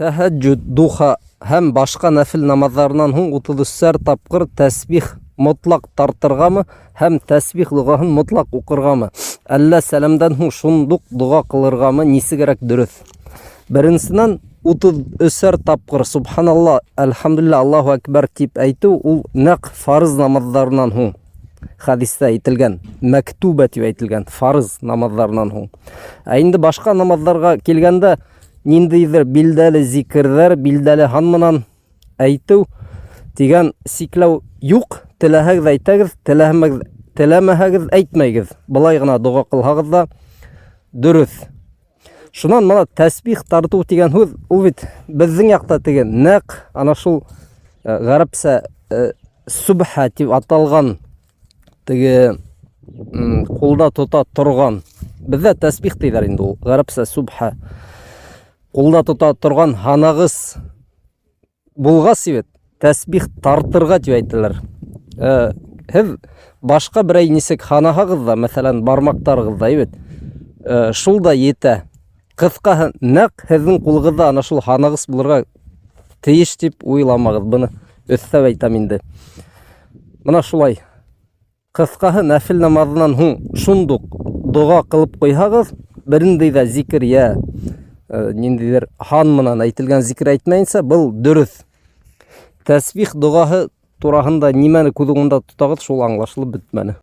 Тәһәҗҗүд, духа һәм башҡа нәфел намаҙҙарынан һуң утыҙ өсәр тапҡыр тәсбих мотлаҡ тартырғамы һәм тәсбих доғаһын мотлаҡ уҡырғамы? Әллә сәләмдән һуң шундуҡ доға ҡылырғамы, нисегерәк дөрөҫ? Беренсенән, утыҙ өсәр тапҡыр Субханалла, Әлхәмдүлилләһ, Аллаһу әкбәр тип әйтеү ул нәҡ фарыз намаҙҙарынан һуң хәдистә әйтелгән, мәктүбә тип әйтелгән, фарыз намаҙҙарынан һуң. Ә инде башҡа намаҙҙарға килгәндә, ниндәйҙер билдәле зикерҙәр, билдәле һан менән әйтеү тигән сикләү юҡ. Теләһәгеҙ әйтәгеҙ, теләһәмәгеҙ, теләмәһәгеҙ әйтмәйгеҙ. Былай ғына доға ҡылһағыҙ ҙа дөрөҫ. Шунан мына тәсбих тартыу тигән һүҙ, ул бит беҙҙең яҡта теге нәҡ ана шул э, ғәрәпсә э, сүбхә тип аталған теге ҡулда тота торған. Беҙҙә тәсбих тиҙәр инде ул, ғәрәпсә сүбхә. Ҡулда тота торған һанағыс булғас бит, тәсбих тартырға тип әйтәләр. Э, һеҙ башҡа берәй нисек һанаһағыҙ ҙа, мәҫәлән, бармаҡтарығыҙҙа бит, э, шул да етә. Ҡыҫҡаһы, нәҡ һеҙҙең ҡулығыҙҙа ана шул һанағыс булырға тейеш тип уйламағыҙ. Быны өҫтәп әйтәм инде. Мына шулай. Ҡыҫҡаһы, нәфил намаҙынан һуң шундуҡ доға ҡылып ҡуйһағыҙ, берниндәй ҙә зикер йә э, ниндәйҙер һан менән әйтелгән зикер әйтмәйенсә, был дөрөҫ. Тәсбих доғаһы тураһында нимәне күҙ уңында тотағыҙ, шул аңлашылып бөтмәне.